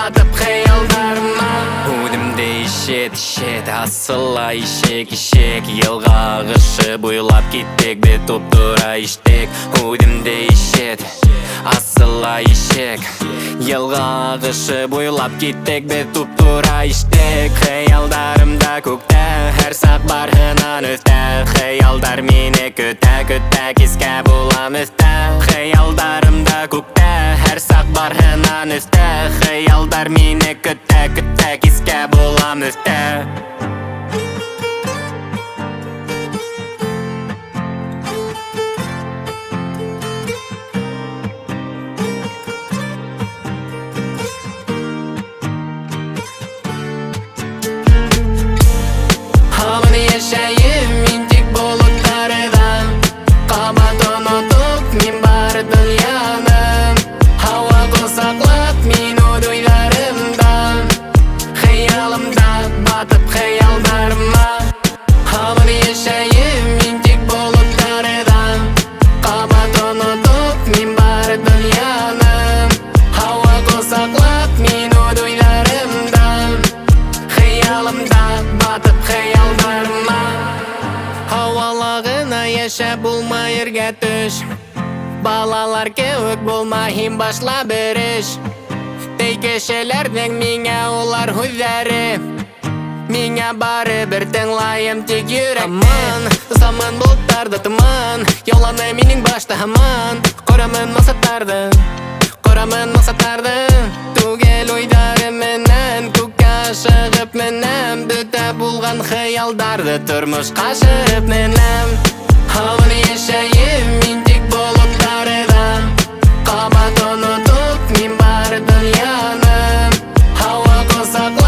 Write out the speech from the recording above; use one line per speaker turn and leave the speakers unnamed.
Батып хыялдарыма. Үҙемде ишет, ишет, асыла ишек, ишек. Йылға ағышы буйлап киттек, беҙ туп-тура иштек. Үҙемде ишет, асыла ишек. Йылға ағышы буйлап киттек, беҙ туп-тура иштек. Хыялдарымда күктә, һәр саҡ барыһынан өҫтә. Хыялдар мине көтә, көтә, кискә булам өҫтә. Хыялдарымда күктә, һәр саҡ барыһынан өҫтә. Хыялдар мине көтә, көтә, кискә булам өҫтә. Һаман йәшәйем мин тик болоттарҙа. Ҡабат онотоп мин бар донъяны. Һауа ҡосаҡлап мин үҙ уйҙарымда. Хыялымда батып хыялдарыма. Һаман йәшәйем мин тик болоттарҙа. Ҡабат онотоп мин бар донъяны. Һауа ҡосаҡлап мин үҙ уйҙарымда. Хыялымда батып хыялдарыма. Һауала ғына йәшәп булмай, ергә төш. Балалар кеүек булма һин, башла бер эш. Тей кешеләрҙең миңә улар һүҙҙәре. Миңә барыбер, тыңлайым тик йөрәкте. Аман, заман болоттарҙа томан. Яуланы минең башта һаман. Ҡорамын маҡсаттарҙы, ҡорамын маҡсаттарҙы. Түгел уйҙарым менән күккә ашығып менәм. Бөтә булған хыялдарҙы тормошҡа ашырып менәм. Һаман йәшәйем мин тик болоттарҙа. Ҡабат онотоп мин бар донъяны. Һауа ҡосаҡлап